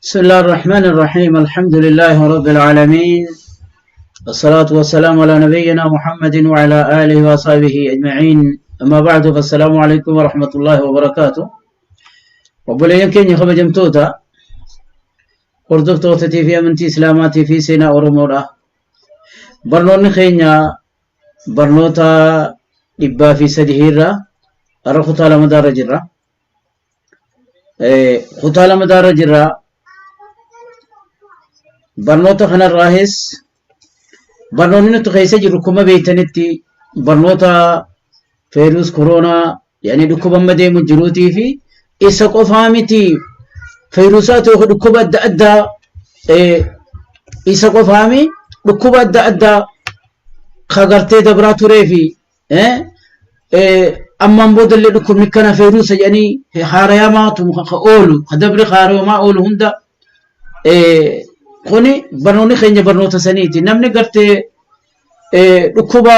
بسم الله الرحمن الرحيم. الحمد لله رب العالمين، الصلاة والسلام على نبينا محمد وعلى آله وصحبه أجمعين. أما بعد، فالسلام عليكم ورحمة الله وبركاته. Obboleeyyan keenya kabajamtoota hordoftootatii fi amantii islaamaatii fi seenaa Oromoodha. Barnoonni keenya barnoota 103 irra har'a kutaa lamadaarra jirra. Kutaa lamadaarra jirra. Barnoota kanarraahis barnoonni nuti keessa jirru kuma beektanitti barnoota feeruus koronaa, yaani dhukkuba amma deemu jiruutii fi isa qofaa miti, feeruusaa ta'u dhukkuba adda addaa isa qofaami, dhukkuba adda addaa ka gartee dabraa turee fi ammaan boodallee dhukkubni kana feeruusa jedhanii haarayamaatu ka oolu, ka dabri haarayamaa oolu hunda. Kuni barnoonni keenya barnoota saniiti. Namni gartee dhukkuba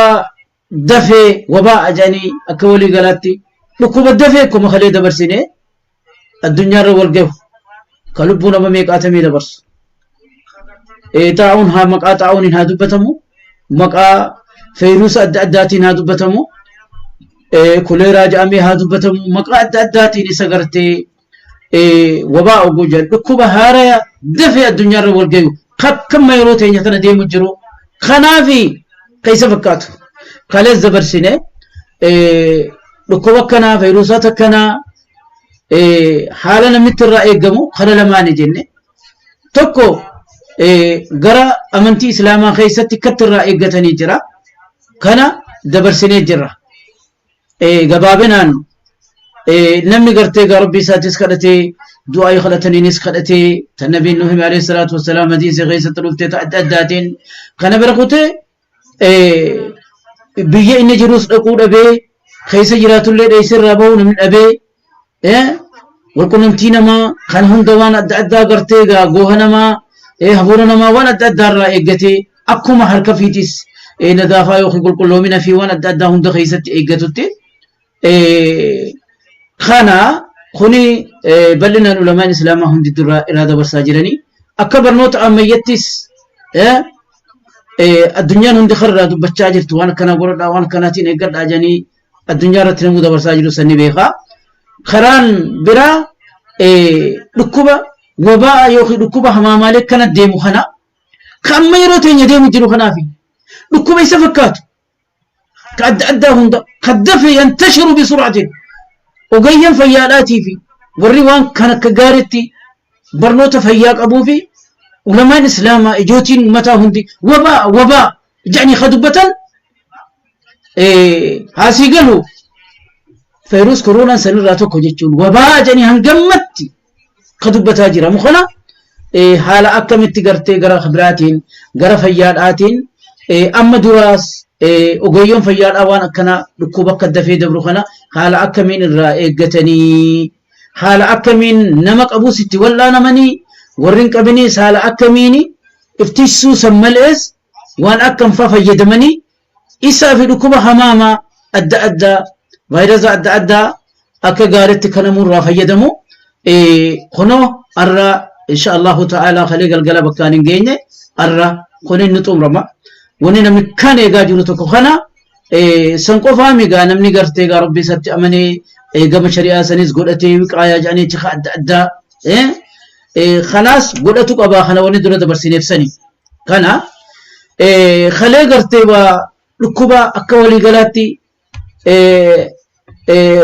dafee wabaa jedhanii akka walii galaatti dhukkuba dafee akkuma kalee dabarsine addunyaarra wal gahu, ka lubbuu nama meeqaatamii dabarsu. Xaa'uun haa maqaa xaa'uun haa dubbatamu, maqaa feeruusa adda addaatiin haa dubbatamu, kuleeraa jedhamee haa dubbatamu, maqaa adda addaatiin isa gartee wabaa oguu jedhan, dhukkuba haaraya dafee addunyaarra wal gahu kakkamma yeroo teenya tana deemu jiru kanaafi keessa fakkaatu kalees dabarsine. Dhukkuba akkanaa, feeruusaata akkanaa, haala namitti irraa eegamu kana lamaani jenne. Tokko gara amantii islaamaa keessatti akkatti irraa eeggatanii jira, kana dabarsinee jirra. Gabaabinaan namni gartee gaa rabbii isaatis kadhatee, du'aa kadhataniinis kadhatee, tan nabiin nu hime alayhi salaatu wassalaam hadiisa keessatti dhuftee ta adda addaatiin kana bira kutee, biyya inni jirus dhaquu dhabee, keessa jiraatullee dheessee irraa bahuu namni dhabee, walqunnamtii namaa kan hunda waan adda addaa gartee gaa gooha namaa, hafuura namaa waan adda addaa irraa eeggatee, akkuma harka fiitis nadaafaa yookiin qulqulloomina fi waan adda addaa hunda keessatti eeggatutti. Kana kuni bal'inaan ulamaan islaamaa hundi dura irraa dabarsaa jiranii. Akka barnoota ammayyattis addunyaan hundi karraa dubbachaa jirtu, waan akkanaa godhadhaa, waan akkanaatiin eeggadhaa jedhanii addunyaa irratti namuu dabarsaa jiru sanni beekaa. Karaan biraa dhukkuba wabaa yookiin dhukkuba hamaamaalee kana deemu kana, ka amma yeroo teenya deemu jiru kanaafi dhukkuba isa fakkaatu ka adda addaa hunda ka dafe yantashiru bisur'atin, ogeeyyan fayyaadhaatii fi warri waan kan akka gaariitti barnoota fayyaa qabuu fi ulamaan islaamaa ijootiin mataa hundi wabaa wabaa jedhanii ka dubbatan haasii galu. Fayruus koronaan sanirraa tokko jechuun wabaa jedhanii hangammatti ka dubbataa jiramu kana haala akkamitti gartee gara biraatiin, gara fayyaadhaatiin, amma duraas ogeeyyoon fayyaadhaa waan akkana dhukkuba akka dafee dabru kana haala akkamiin irraa eeggatanii, haala akkamiin nama qabus itti wal'aanamanii, warri hin qabiniis haala akkamiin iftisuu san malees waan akkam faa fayyadamanii, isaa fi dhukkuba hamaamaa adda addaa, vaayirasa adda addaa akka gaariitti kanamuu irraa fayyadamu. Kunoo har'a insha Allahu ta'ala kalee galgala bakkaan hin geenye har'a kun inni xumurama. Wanni namni kan eegaa jiru tokko kana san qofaa migaa namni gartee gaa rabbii isatti amanee gama shari'aa sanis godhatee wiqaayaa jedhanii tika adda addaa kanaas godhatu qabaa. Kana wanni dura dabarsineef sani. Kana kalee gartee waa dhukkuba akka waliigalaatti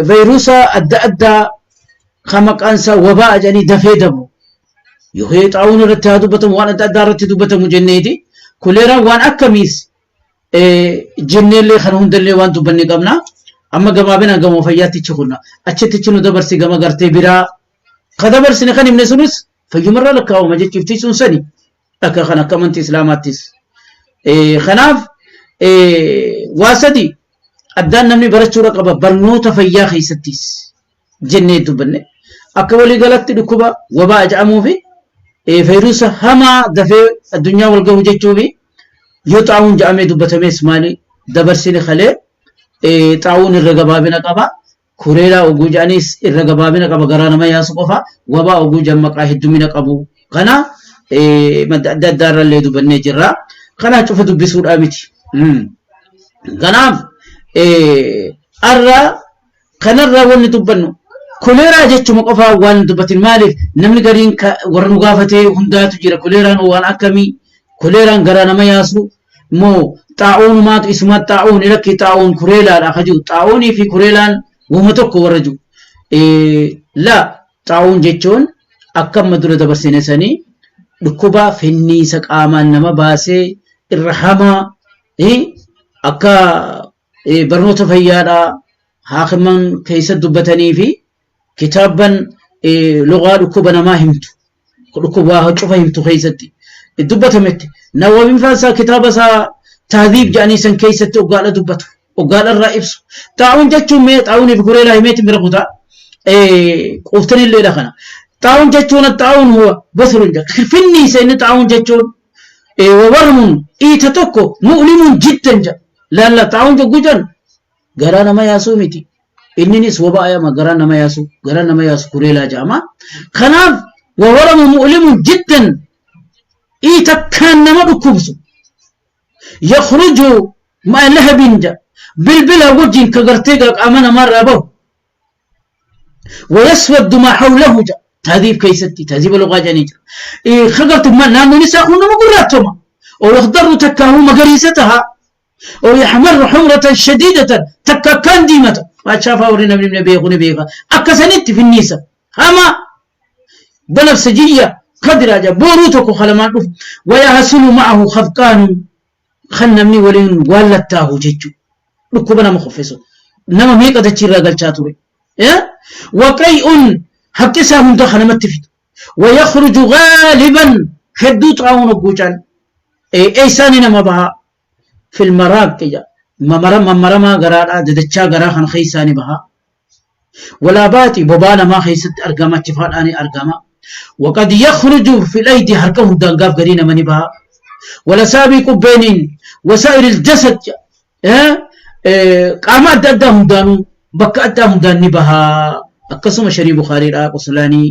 vaayiruusa adda addaa kan maqaan isaa wabaa jedhanii dafee dabru yookiin xaa'uun irratti haa dubbatamu, waan adda addaa irratti dubbatamu jenneeti, kuleeraan waan akkamiis jenneellee kana hundallee waan dubbanne qabna. Amma gabaabinaan gama fayyaatti kunna achitti nu dabarsi gama gartee biraa ka dabarsine kan himne sunis fayyumarraa lakkaa'uma jechuuf tiisuun sani akka kan akka amantii islaamaattis. Kanaaf waa sadi addaan namni barachuudha qaba barnoota fayyaa keessattis jennee dubbanne. Akka waliigalatti dhukkuba wabaa jedhamuu fi fayruusa hamaa dafee addunyaa wal gahu jechuu fi yoo xaa'uun jedhamee dubbatamees maali dabarsine kalee. Xaa'uun irra gabaabina qaba. Kureeraa oguu jedhaniis irra gabaabina qaba, garaa nama yaasu qofa. Wabaa oguu jedhan maqaa heddumina qabu. Kana madda adda addaa irrallee dubbannee jirra. Kana cufa dubbisuudhaa miti. Kanaaf arra kanarraa wanni dubbannu koleeraa jechuma qofaa waan hin dubbatin. Maaliif namni gariin warra nu gaafatee hundaatu jira. Koleeraan waan akkamii? Koleeraan garaa nama yaasu moo xaa'oonumaatu isuma xaa'oon lakki xaa'oon kureelaadha ka jiru. Xaa'oonii fi kureelaan wama tokko warra jiru. La xaa'oon jechuun akka amma dura dabarsine sanii dhukkuba finniisa qaamaan nama baasee irra hamaa, akka barnoota fayyaadhaa haakiman keessa dubbatanii fi kitaabban lugaa dhukkuba namaa himtu, dhukkuba cufa himtu keessatti dubbatametti. Nawawiin faasaa kitaaba isaa Tahdiib jedhanii san keessatti oggaadha dubbatu, oggaadha irraa ibsu. Xaa'uun jechuun mee xaa'uunii fi kureelaa himeeti bira kutaa quuftanilleedha kana. Xaa'uun jechuun xaa'uun huwa basrun jedha. Finniisa inni xaa'uun jechuun wawarmun iita tokko mu'limun jiddan jedha. Laalla xaa'uun jogguu jedhan garaa nama yaasuu miti. Inninis wabaa ayama garaa nama yaasu, garaa nama yaasu kureelaa jedhama. Kanaaf wawaramu mu'limun jiddan iita kaan nama dhukkubsu. Yakhruju ma'a lahabin jedha. Bilbila wajjin ka gartee qaama namaarraa bahu. ويسود ما حوله جا تهذيب كيستي تهذيب اللغة جانيجا إيه خقرت ما نانو نساء كنا مقراتهما ويخضر تكاهو مقريستها ويحمر حمرة شديدة تكا كان ديمة ما شافها ورنا من النبي ونبيها أكسنت في النساء هما بنفسجية قدر جا بوروتك خلمان ويحصل معه خفقان خنمني ولين والتاه ججو ركوبنا مخفصه نما ميقا تشيرا قلشاتوري وقيء حق ساهم دخل ما تفيد ويخرج غالبا حدو طاون قوجان اي ساني نما بها في المراق يا ممرا ممرا ما غرا ددچا غرا خن خيساني بها ولا باتي بوبانا ما خيست ارغما تفاداني ارغما وقد يخرج في الايدي حركه دنغاف غرينا مني بها ولا سابق بين وسائر الجسد قام ادهم دانو بك ادهم داني بها akkasuma sharii Bukaariidha Qusulaanii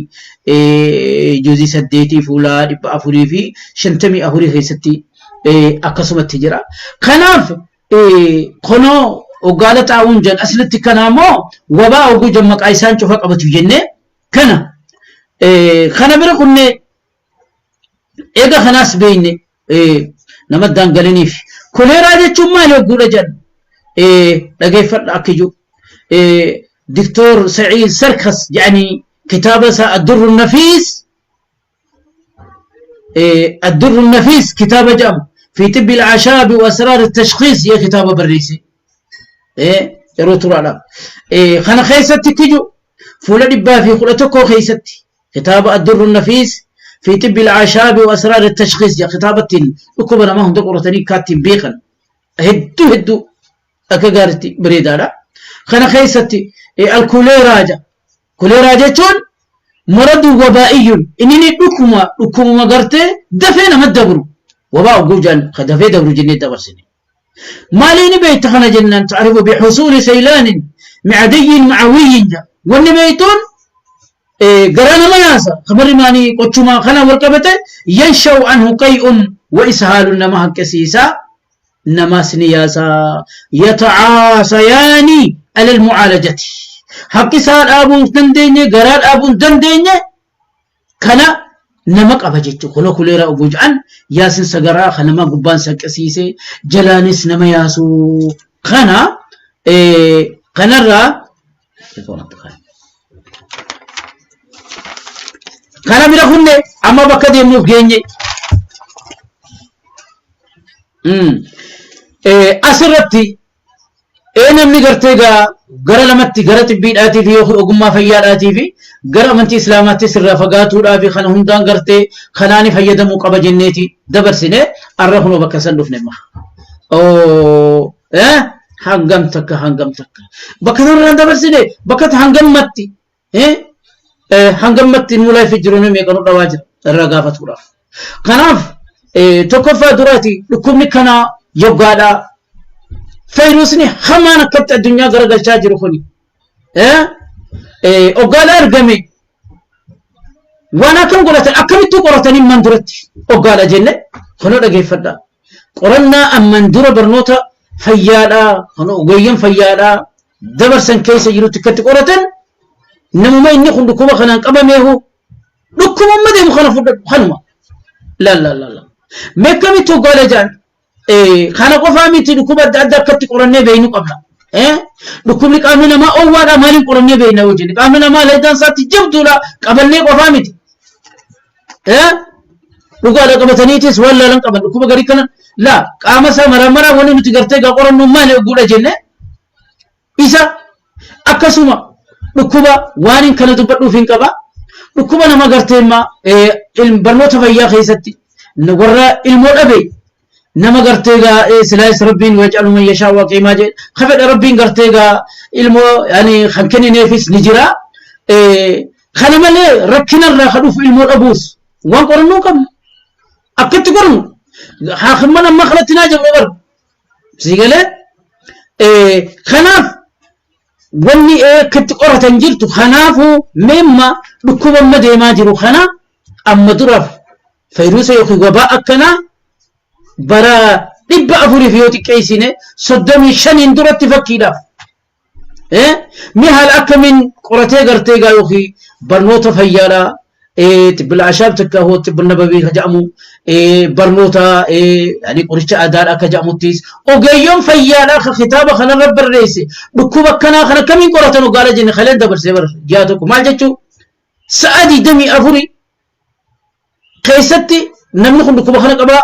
juuzii 8 fuula 454 keessatti akkasumatti jira. Kanaaf kunoo oggaala xaa'uun jan aslitti kanaamoo wabaa oguu jan maqaa isaan cufa qabatu jennee kana kana bira kunnee eega kanaas beekne nama daangalaniif koleeraa jechuun maali ogguudha jedhan dhageeffadha akka jiru. دكتور سعيد سركس يعني كتابة الدر النفيس، الدر النفيس كتابة جام في طب الأعشاب وأسرار التشخيص يا كتابة بريسي يروتر على خنا خيستي تجو فولا دبا في خلتكو خيستي كتابة الدر النفيس في طب الأعشاب وأسرار التشخيص يا كتابة ركبنا ما هم دقرتني كاتب بيقن هدو هدو أكغارتي بريدالا خنا خيستي الكوليرا جا كوليرا جتون مرض وبائي إنني دكما دكما غرتي دفينا ما دبرو وباء جوجان خدفي دبرو جنة دبرسني مالين بيت خنا جنان تعرف بحصول سيلان معدي معوي جا وني بيتون قرانا ما ياسا خبر ماني قتشما خنا وركبته ينشأ عنه قيء وإسهال نما كسيسا نما سنياسا يتعاصياني على المعالجة حق سال أبو دنديني قرار أبو دنديني كنا نمك أبجيتو خلو كليرا أبوجعن ياسن سجرا خنا ما قبان سكسيسي جلانس نما ياسو خنا خنا را خنا بيرا خنّي أما بكدي مو جيني. أسرتي namni gartee gara lamatti gara xibbiidhaatii fi yookiin ogummaa fayyaadhaatii fi gara amantii islaamaatti sirraa fagaatuudhaa fi kana hundaan gartee kanaani fayyadamuu qaba jenneeti dabarsine arra kunoo bakka san dhufne ma. Hangam takka hangam takka bakka sanarraan dabarsine bakka hangammatti hangammatti nu laayif jiru nu meeqa nu dhawaa jira irraa gaafatuudhaaf. Kanaaf tokkoffaa duraati dhukkubni kanaa yoggaadhaa. فيروسني همان كت الدنيا غرق شاجر خني oggaala argame. Waan akkam godhatan akkamittuu qoratanii ammaan duratti hoggaadha jenne kunoo dhageeffadha. Qorannaa ammaan dura barnoota fayyaadhaa kunoo ogeeyyan fayyaadhaa dabarsan keessa jirutti akkatti qoratan namuma inni kun dhukkuba kanaan qabameehu dhukkubumma deemu kana fudhadhu kanuma. Laal laal laal. Mee akkamitti hoggaadha jedhan Kana qofaa miti dhukkuba adda addaa akkatti qorannee beeknu qabna. Dhukkubni qaamni namaa owwaadha maaliin qorannee beekna yoo jenne qaamni namaa laydaan isaatti jabduudha qabannee qofaa miti. Dhugaadha qabataniitis waan laalan qaban dhukkuba garii kana laa qaama isaa maraa maraa wanni nuti gartee gaa qorannu maali ogguudha jenne isa akkasuma dhukkuba waan hin kana dubbadhuuf hin qaba. Dhukkuba nama gartee immaa barnoota fayyaa keessatti warra ilmoo dhabe nama gartee gaa silaayis rabbiin waj'alu man yashaa waqiimaa jedhe ka fedha rabbiin gartee gaa ilmoo yani kan kennineefis ni jira. Kana malee rakkinarraa ka dhufu ilmoo dhabuus waan qorannoo qabnu akkatti qornu haakimman amma kanatti naa jabnu bar sii galee kanaaf wanni akkatti qoratan jirtu kanaafuu meemma dhukkuba amma deemaa jiru kana amma duraaf fayruusa yookiin wabaa akkanaa bara 400f yoo xiqqeessine 35n duratti fakkiidhaaf Mee haala akkamiin qoratee gartee gaa yookiin barnoota fayyaadha tibbila ashaab takka hoo tibbila nababii ka jedhamu barnoota yani qoricha aadaadha akka jedhamuttis ogeeyyoon fayyaadha ka kitaaba kanarra barreesse dhukkuba akkanaa kan akkamiin qoratan ogaala jenne kaleen dabarsee bar ji'a tokko maal jechuu sa'a 24 keessatti namni kun dhukkuba kana qabaa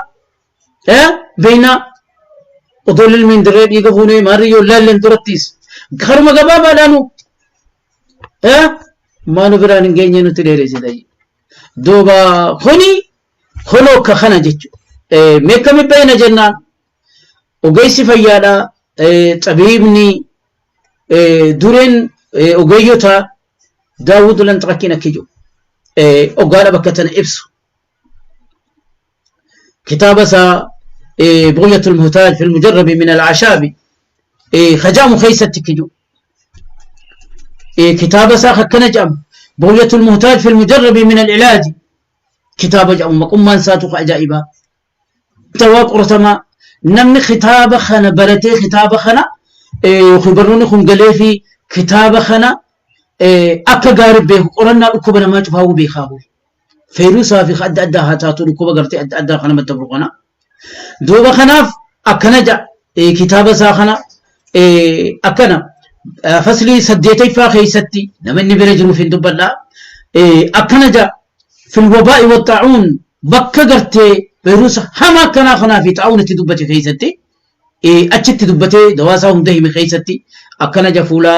beeynaa odoo lilmeen dirree dhiiga fuunee maarriyyoo laalleen durattiis karuma gabaabaadhaanu maanu biraan hin geenye nutti dheeresse ta'e duuba kuni kunoo akka kana jechuudha meekkami beeyna jennaan ogeessi fayyaadha xabiibni dureen ogeeyyota Daawud Lanxakiin akki jiru ogaadha bakka tana ibsu kitaaba isaa Bughyatul Muhtaaj fil Mujarrabi min al-Ashaabi kajaamu keessatti akki jiru kitaaba isaa akkana jedhamu Bughyatul Muhtaaj fil Mujarrabi min al-Ilaaji kitaaba jedhamu maqummaan isaatu ka ajaa'ibaa dawaa qoratamaa namni kitaaba kana baratee kitaaba kana yookiin barnoonni kun galee fi kitaaba kana akka gaarii beeku qorannaa dhukkuba namaa cufaawuu beekaa bulu. Feeruusaa fi adda addaa haa taatu dhukkuba gartee adda addaa kana madda kana. Duuba kanaaf akkana ja'a kitaaba isaa kana akkana faslii saddeetaffaa keessatti nama inni bira jiruuf hin dubbadha. Akkana ja'a fil wabaa'i waxxaa'uun bakka gartee fayruusa hamaa akkanaa kanaa fi xaa'uun itti dubbate keessatti achitti dubbatee dawaa isaa hunda hime keessatti akkana ja fuula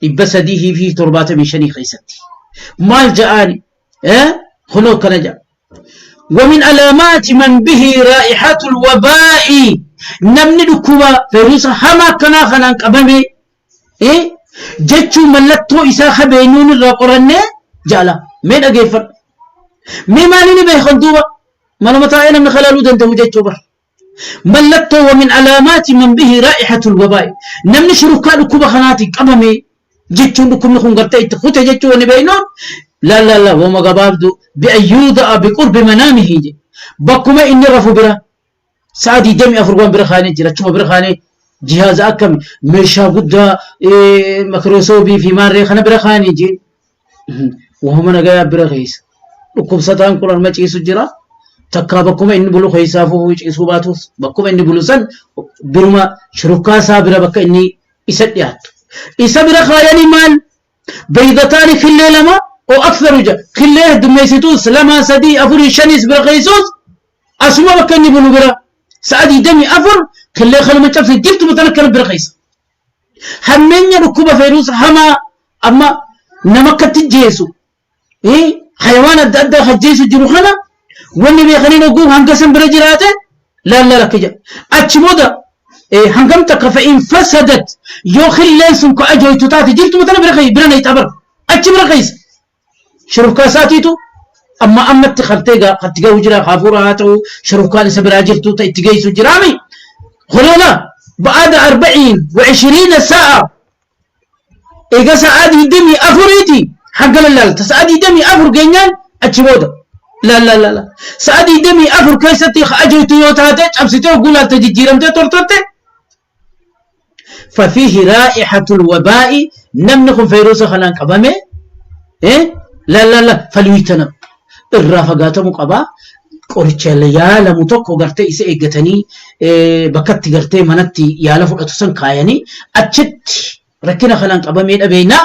375 keessatti maal ja'aani kunoo akkana ja'a ومن علامات من به رائحة الوباء namni dhukkuba fayruusa hamaa akkanaa kanaan qabame jechuun mallattoo isaa ka beeynuun irraa qorannee jaala mee dhageeffadhu mee maaliin beekan duuba manuma taa'ee namni kalaaluu danda'u jechuu bar mallattoo wa min alaamaati man bihi raa'ihatul wabaa'i namni shurufkaa dhukkuba kanaatiin qabame jechuun dhukkubni kun gartee itti kute jechuu wani beeynuun laa laa laa wama gabaabdu bi'ayyuuda'a biqurbi manaamihi jedhe bakkuma inni rafu bira Sa'a 24 waan bira kaanee jira achuma bira kaanee jihaaza akkami meeshaa guddaa makiroosoobii fi maarree kana bira kaanee jeen wahuma nagayaa bira keessa dhukkubsataan kun arma ciisu jira takkaa bakkuma inni bulu keessaa fuufuu ciisuu baatus bakkuma inni bulu san biruma shurufkaa isaa bira bakka inni isa dhiyaattu isa bira kaayanii maal beeydataani killee lama oo aktharu ja killee heddummeessituus lama sadii afurii shaniis bira keessuus Asuma bakka inni bulu bira sa'a 24 killee kanuma cabse jirtu matan akkana bira keessa. Hammeenya dhukkuba feeruusa hamaa amma nama akkatti jeesu hayawaan adda addaa hajjeesu jiru kana wanni beekanii dhuguu hanga san bira jiraate laallaa lakki jedha. Achi booda hangam takka fa'in fasadat yoo killeen sun ka ajooytu taate jirtu matana bira keessa bira nayxa bara achi bira keessa. Shurufkaa isaatiitu amma ammatti kartee itti gahu jira hafuura haa ta'u shurufkaan isa biraa jirtu ta itti geessu jiraami. Kunoona ba'aada arba'iin wa ishiriina sa'a eega sa'aa 24ti hanga lallaalta sa'aa 24 geenyaan Achi booda la la la la sa'a 24 keessatti ajooytu yoo taate cabsitee hogguu laalte jijjiiramtee tortorte ففيه رائحة الوباء namni kun fayruusa kanaan qabame la la la فليجتنب irraa fagaatamuu qabaa. Qoricha yaalamu tokko gartee isa eeggatanii bakkatti gartee manatti yaala fudhatu san kaayanii achitti rakkina kanaan qabamee dhabeynaa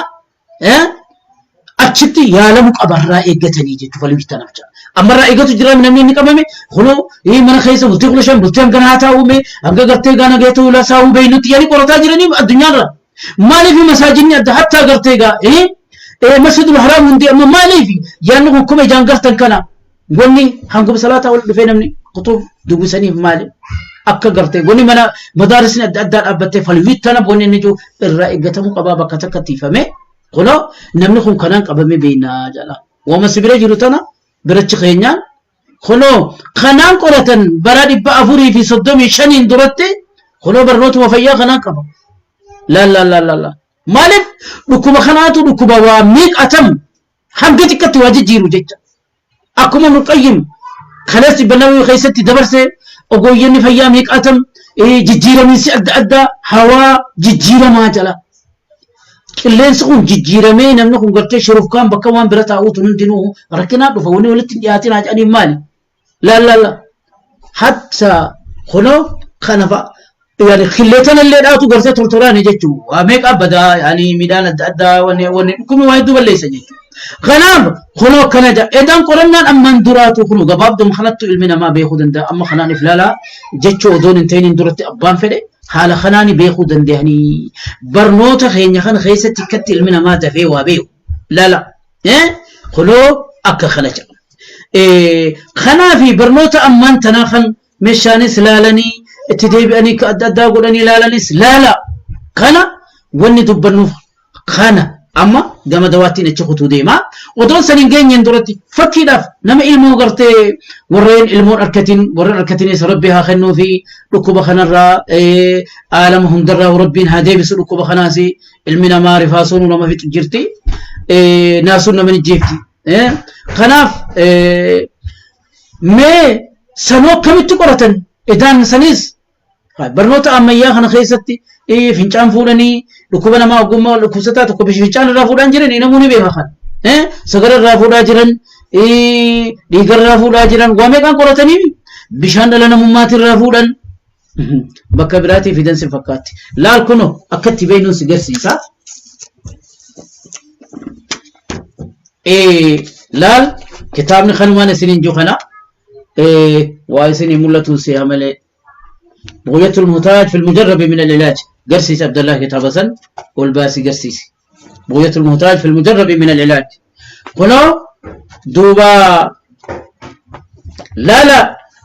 achitti yaalamu qabarraa eeggatanii jechuudha. فليجتنب jedha. Ammarraa eeggatu jira namni inni qabame kunoo mana keessa bultii 15 bultii hanga haa taa'u hanga gartee gaana geetu lasaa'uu beeynutti yaani qorataa jiranii addunyaarra. Maaliif masaajinni adda hattaa gartee gaa masjidul haraam hundi amma maaliif yaanni kun kuma ijaan gartan kana wanni hanguma salaataa wal dhufee namni kutuub dubbisaniif maali akka gartee wanni mana madaarisni adda addaa dhaabbattee فليجتنب wanni inni jiru irraa eeggatamuu qabaa bakka takka tiifame kunoo namni kun kanaan qabame beeynaa jedha. Wama si bira jiru tana birachi keenyaan kunoo kanaan qoratan bara 435n duratti kunoo barnootuma fayyaa kanaan qaba. La la la la la maaliif dhukkuba kanaatu dhukkuba waa miiqatam hanga xiqqatti waa jijjiiru jecha. Akkuma Ibnul Qayyim kaleessi Banawi keessatti dabarse ogeeyyiin fayyaa miiqatam jijjiiramiinsi adda addaa hawaa jijjiiramaa jala. Qilleensi kun jijjiiramee namni kun gartee shurufkaan bakka waan bira taa'uutu hundinuu rakkinaa dhufa wanni walitti hin dhiyaatin haa jedhaniin maali? La la la hatta kunoo kana fa'a yani qilleetan illee dhaatu gartee tortoraani jechuun waa meeqa badaa yani midhaan adda addaa wanni wanni dhukkubni waa hedduu balleessa jechuudha. Kanaaf kunoo akkana jedha. Edaan qorannaan ammaan duraatu kunoo gabaabduma kanattu ilmi namaa beekuu danda'a. Amma kanaan if ilaalaa jechuu odoon hin ta'iniin duratti abbaan fedhe haala kanaan beekuu danda'anii barnoota keenya kana keessatti akkatti ilmi namaa dafee waa beeku. Lala kunoo akka kana jedha. Kanaafi barnoota ammaan tanaa kan meeshaanis laalanii itti deebi'anii ka adda addaa godhanii laalanis laala. Kana wanni dubbannuuf kana amma gama dawaattiin achi kutuu deema. Odoon san hin geenyeen duratti fakkiidhaaf nama ilmoo gartee warreen ilmoon arkatin warreen arkatinis rabbi haa kennuu fi dhukkuba kanarraa aalama hundarraa rabbiin haa deebisu dhukkuba kanaas ilmi namaa rifaasuun nama fixu jirti naasuun nama ni jeefti. Kanaaf mee sanuu akkamitti qoratan edaan sanis barnoota ammayyaa kana keessatti fincaan fuudhanii dhukkuba namaa ogummaa dhukkubsataa tokko fincaan irraa fuudhaan jiran namuu ni beeka kan sagara irraa fuudhaa jiran dhiiga irraa fuudhaa jiran waa meeqaan qoratanii bishaan dhala namummaatii irraa fuudhan bakka biraatii fidan si fakkaatti laal kunoo akkatti beeknuun si garsiisa. Laal kitaabni kanumaan isiniin jiru kana waa isinii mul'atuun si'a malee. بغية المحتاج في المجرب من العلاج قرسيس عبد الله كتاب سن والباسي قرسيس بغية المحتاج في المجرب من العلاج كنو دوبا لا لا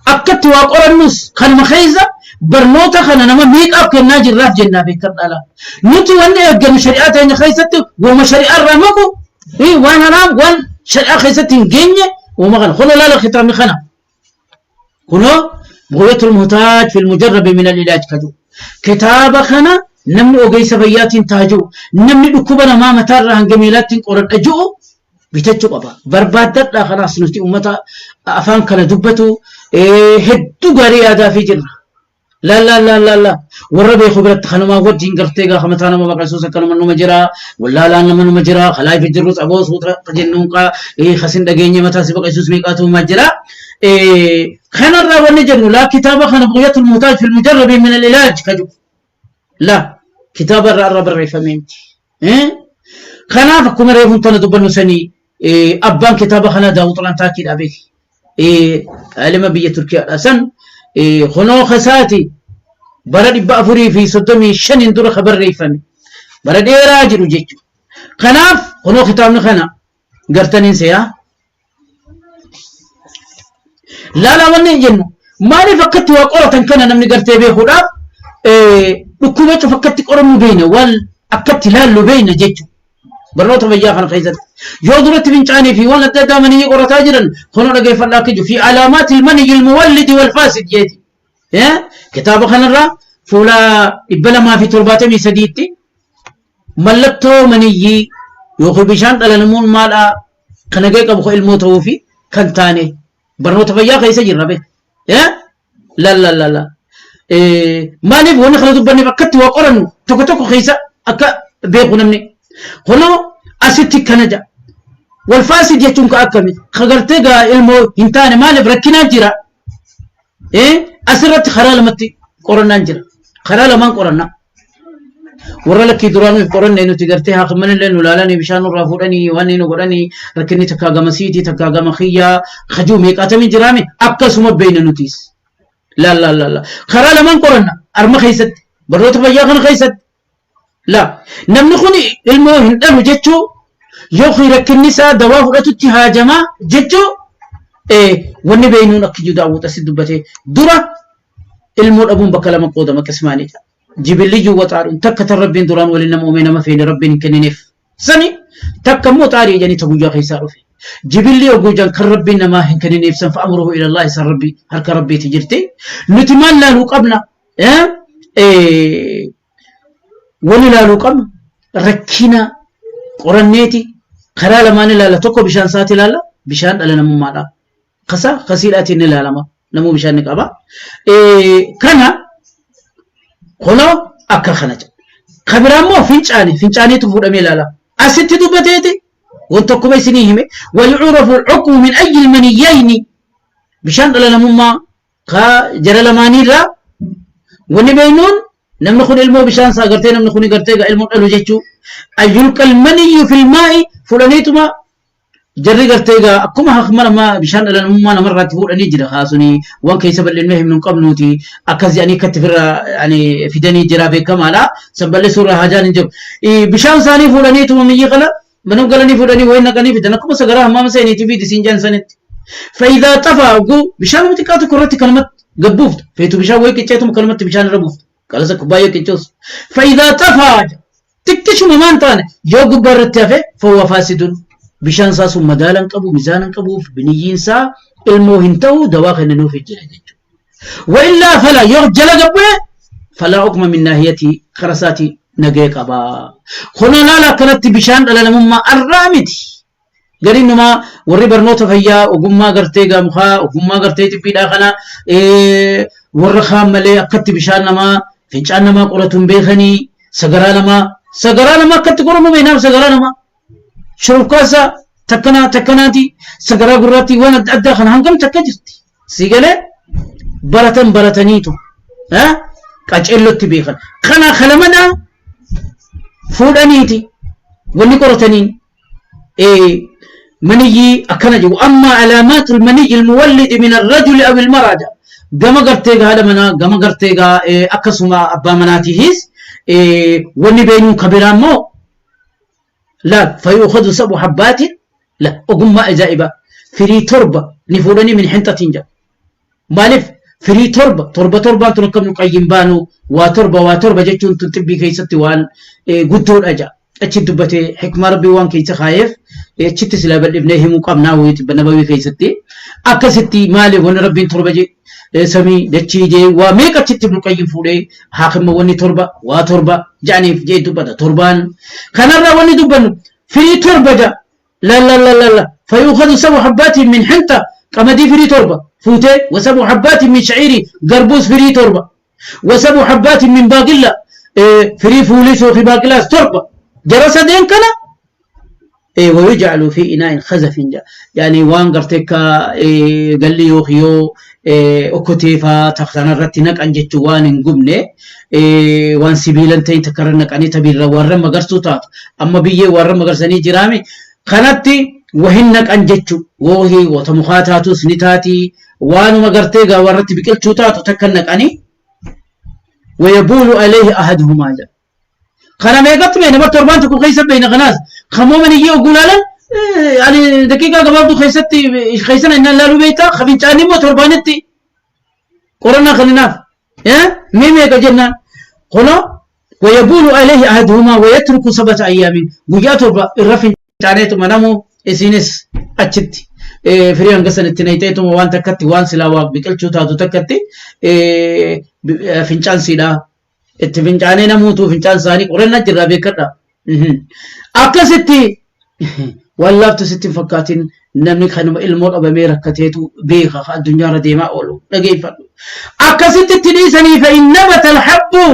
أكدت وقرنس خن مخيزة برنوتا خنا نما ميك أب كنا جراف جنة بكر لا نتي وانا يجن شريعة إن خيزت وما شريعة رمكو إيه وان هرام وان شريعة خيزت جنة وما خنا خلو لا لا ختام خنا كنو بغية المحتاج في المجرب من العلاج كجو كتاب خنا نمني أوجيس بيات تاجو نمني دكوبنا ما متر عن جميلات قرن أجو bitachuu qaba. Barbaaddadhaa kanaas nuti uummata afaan kana dubbatu hedduu gaarii yaadaa fi jirra. La la la la la warra beeku biratti kanumaa wajjin gartee gaafa mataa nama baqasuus akkanuma numa jira wallaalaan nama numa jira kalaa ifi jirrus aboo suuta jennuun qaa kasin dhageenye mataa si baqasuus meeqaatu numa jira. Kanarraa wanni jennu laa kitaaba kana بغية المحتاج في المجرب من العلاج kaju la kitaaba irraa irra barreeffamee miti. Kanaaf akkuma reefuun tana dubbannu sanii abbaan kitaaba kanaa Daawud Xalantaakiidha beeki. Aalima biyya Turkiyaadha san kunoo kasaati bara 435n dura ka barreeffame bara dheeraa jiru jechuudha. Kanaaf kunoo kitaabni kana gartaniin seeyaa. Laalaa wanni hin jennu maaliif akkatti waa qoratan kana namni gartee beekuudhaaf dhukkuba cufa akkatti qorannu beeyna waan akkatti laallu beeyna jechuudha. Barnoota fayyaa kana keessatti yoo duratti fincaanii fi waan adda addaa maniyyi qorataa jiran kunoo dhageeffadhaa akka jiru في علامات المني المولد والفاسد jeeti. Kitaaba kanarraa fuula 273tti mallattoo maniyyii yookiin bishaan dhala namummaadhaa Kan nagaya qabu kan ilmoo ta'uu fi kan taane barnoota fayyaa keessa jirra be. La la la la. Maaliif wanni kana dubbanneef akkatti waa qorannu tokko tokko keessa akka beeku namni. Kunoo asitti kana ja'a. Wal faasid jechuun ka akkami? Ka gartee gaa ilmoo hin taane maaliif rakkinaan jira? Asirratti karaa lamatti qorannaan jira. Karaa lamaan qorannaa. Warra lakkii duraa nuuf qoranne nuti gartee haakiman illee nu laalanii bishaan nurraa fuudhanii waan nu godhanii rakkinni takkaa gama siitii takkaa gama kiyyaa kajuu meeqaatamii jiraame akkasuma beeyna nutiis. Laa laa laa laa. Karaa lamaan qoranna arma keessatti barnoota fayyaa kana keessatti. Laa namni kun ilmoo hin dhalu jechuu yookiin rakkinni isaa dawaa fudhatutti haajamaa jechuu wanni beeynuun akka iyyuu daawwata si dubbatee dura ilmoo dhabuun bakka lama qoodama qismaanidha. Jibilliyyuu waxaadhuun takka tan rabbiin duraan waliin nama uumee nama feene rabbiin hin kennineef. Sani takka immoo xaarii jedhanii ta guyyaa keessaa dhufe. Jibilli oguu jan kan rabbiin namaa hin kennineef san fa'amruhu ilallahi san rabbi harka rabbiiti jirti. Nuti maal laaluu qabna? Wani laaluu qabnu rakkina qoranneeti karaa lamaan ilaala tokko bishaan isaati ilaala bishaan dhala namummaadha. Kasa kasiidhaatiin ni ilaalama. Namuu bishaan ni qaba. Kana kunoo akka kana jedha. Ka biraa immoo fincaani fincaaniitu fuudhamee ilaala. Asitti dubbateeti wan tokkuma isinii hime wayu'urafu al-hukmu min ayyi al-maniyyayni bishaan dhala namummaa ka jara lamaaniirraa wanni beeknuun namni kun ilmoo bishaan isaa gartee namni kun gartee egaa ilmoo dhalu jechuu ayyulqa almaniyyu fil maa'i fudhaniituma Jarri gartee egaa akkuma hakma namaa bishaan dhala namummaa namarraatti fuudhanii jira haasuni waan keessa bal'innee himnu hin qabnuuti akkas jedhanii akkatti firra ani fidanii jira beekamaadha san bal'isuu irraa haajaan hin jiru. Bishaan isaanii fuudhaniituma miyyii kana manam galanii fuudhanii wayin naqanii fidan akkuma sagaraa hammaama seeniitii fi disiin jedhan sanitti. Faayidaa xafaa oguu bishaan nama xiqqaa tokko irratti kanumatti gabbuuftu feetu bishaan wayii qicceetuma kanumatti bishaan irra buuftu qalasa kubbaayyaa qiccoos. Faayidaa xafaa Xiqqishuma maan taane yoo gubbaa irratti hafe fahuwa faasidun bishaan isaa sun madaala hin qabu mizaana hin qabuuf biniyyiin isaa ilmoo hin ta'u dawaa kenninuuf jira jechuudha. Wa illaa fala yoo jala gabbu'e falaa hukma min naahiyati kara isaati nagee qaba. Kuna laala akkanatti bishaan dhala namummaa arraa miti. Gariin namaa warri barnoota fayyaa ogummaa gartee gamukaa ogummaa gartee xibbiidhaa kana warra kaan malee akkatti bishaan namaa fincaan namaa qoratu hin beekanii sagaraa namaa sagaraa namaa akkatti qoramu beenaaf sagaraa namaa shurufkaasa takkanaa takkanaati sagaraa gurraatti waan adda addaa kana hangam takka jirti si galee baratan barataniitu qaceellotti beekan kana kalamadhaa fuudhaniiti wanni qorataniin maniyyi akkana jedhu amma alaamaatul maniyyi almuwallidi min arrajuli aw ilmaraa jedha gama gartee haadha manaa gama gartee gaa akkasuma abbaa manaatiinis wanni beenuun ka biraa immoo laal fayuukhadu sabu habbaatin la ogummaa ajaa'ibaa firii torba ni fuudhanii min hinxatiin jedha Maaliif firii torba torba torbaan tun akka Ibnu Qayyim baanu waa torba waa torba jechuun tun xibbii keessatti waan guddoodha ja'a. Achi dubbatee hikmaa rabbii waan keessa kaayeef achitti silaa bal'ifnee himuu qabnaa wayii xibba nabawii keessatti. Akkasitti maaliif wanni rabbiin torba jee samii dachii jee waa meeqa achitti Ibnu Qayyim fuudhee haakimma wanni torba waa torba ja'aniif jee dubbata torbaan. Kanarraa wanni dubbannu firii torba ja'a. La la la la la fayuukhadu sabu habbaatiin min hinta qamadii firii torba fuutee wasabu habbaatiin min shaciirii garbuus firii torba wasabu habbaatiin min baaqilla firii fuuliis yookiin baaqilaas torba jara sadeen kana wayujcalu fi inaa'in khazafin jedha yani waan gartee akka galli yookiin yoo okkotee faa tanarratti naqan jechuun waan hin gubne waan sibiilan ta'in takka irra naqanii tabiirra warra magarsuu taatu amma biyyee warra magarsanii jiraame kanatti wahin naqan jechu woohii wata mukaa taatus ni taati waanuma gartee gaa warratti biqilchuu taatu takka naqanii wayabuulu alayhi ahaduhumaa jedha kana meeqatti beekna bar torbaan tokko keessa beekna kanaas kamoo maniyyee oguu laalan ani daqiiqaa gabaabduu keessatti keessana innaan laaluu beektaa ka fincaanii immoo torbaanitti qorannaa kaninaaf mee meeqa jennaan kunoo wayabuulu alayhi ahaduhumaa wayatruku sabata ayyaamin guyyaa torba irra fincaaneetuma namuu isinis achitti firii hanga san itti nayxeetuma waan takkatti waan silaa waa biqilchuu taatu takkatti fincaan siidhaa itti fincaanee namuutuu fincaan isaanii qorannaa jirraa beekadha. Akkasitti Waan laaftu sitti hin fakkaatin namni kanuma ilmoo dhabamee rakkateetu beeka ka addunyaarra deemaa oolu dhageeffadhu. Akkasitti itti dhiisanii fa in nabata alhabbu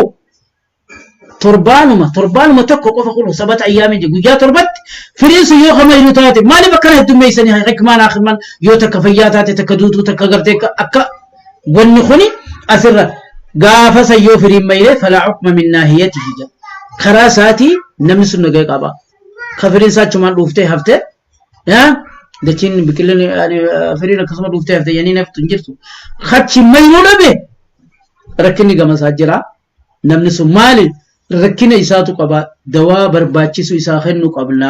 torbaanuma torbaanuma tokko qofa kunu sabata ayyaamii jedhu guyyaa torbatti firiin sun yoo kama jiru taate maaliif akkana heddummeessanii hikmaan akhiman yoo takka fayyaa taate takka duutuu takka gartee akka wanni kuni asirra gaafa san yoo firiin mayre falaa hukma min naahiyatihi jedha karaa isaatii namni sun nagaa qaba ka firiin isaa achumaan dhuuftee hafte dachiin biqilli firiin akkasuma dhuuftee hafte yanii naftu hin jirtu achi mayruu dhabe rakkinni gama isaa jira namni sun maali rakkina isaatu qaba dawaa barbaachisu isaa kennu qabna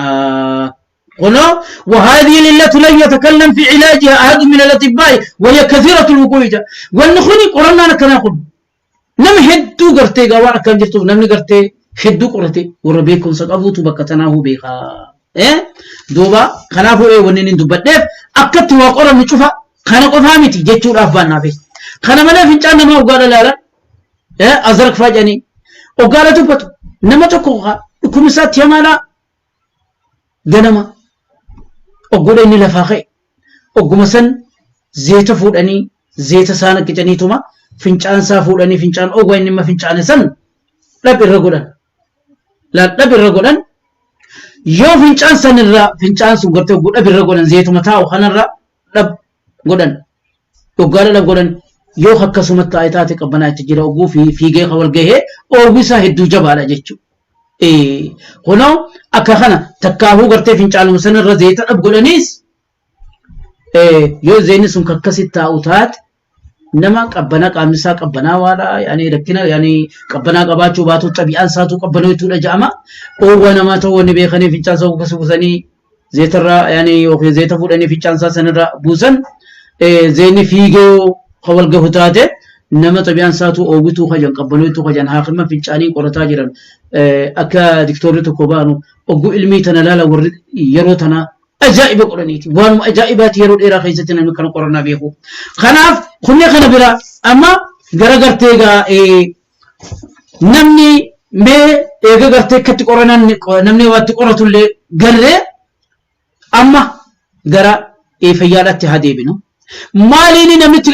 kunoo وهذه العلة لم يتكلم في علاجها أحد من الأطباء وهي كثيرة الوقوع wanni kuni qorannaan akkanaa kun nama hedduu gartee gaa waan akkan jirtuuf namni gartee hedduu qorate warra beekumsa qabuutu bakka tanaahuu beekaa. Duuba kanaafuu wanni inni dubbadheef akkatti waa qorannu cufa kana qofaa miti jechuudhaaf baannaafi. Kana malee fincaan namaa oggaadha laalan azrak faa jedhanii oggaadha dubbatu nama tokko dhukkubni isaatti hamaadha ganama oggoodha inni lafaa ka'e ogguma san zeeta fuudhanii zeeta isaa naqqicaniituma fincaan isaa fuudhanii fincaan ogwa inni imma fincaane san dhab irra godhan laal dhab irra godhan yoo fincaan san irra fincaan sun gartee ogguu dhab irra godhan zeetuma taa'u kanarra dhab godhan oggaadha dhab godhan yoo akkasuma taa'e taate qabbanaa achi jira ogguu fi fiigee ka wal gahee oogwi isaa hedduu jabaadha jechuudha. Kunoo akka kana takkaahuu gartee fincaanuma sanarra zeeta dhab godhaniis yoo zeenni sun akkasitti taa'u taate nama qabbanaa qaamni isaa qabbanaawaadha yaani rakkina yaani qabbanaa qabaachuu baatu xabi'aan isaatu qabbanootuudha jedhama oowwa namaa ta'uu wanni beekanii fincaan isaa akkas buusanii zeetarraa yaani yookiin zeeta fuudhanii fincaan isaa sanirra buusan zeenni fiigee yoo ka wal gahu taate nama xabi'aan isaatu oowwituu kajan qabbanootuu kajan haakima fincaanii qorataa jiran akka diktoorri tokko baanu ogguu ilmii tana laala warri yeroo tana ajaa'iba godhaniiti. Waanuma ajaa'ibaati yeroo dheeraa keessatti namni kana qorannaa beeku. Kanaaf kunni kana bira amma gara gartee egaa namni mee eega gartee akkatti qoranan namni waatti qoratullee garree amma gara fayyaadhaatti haa deebinu. Maaliin namichi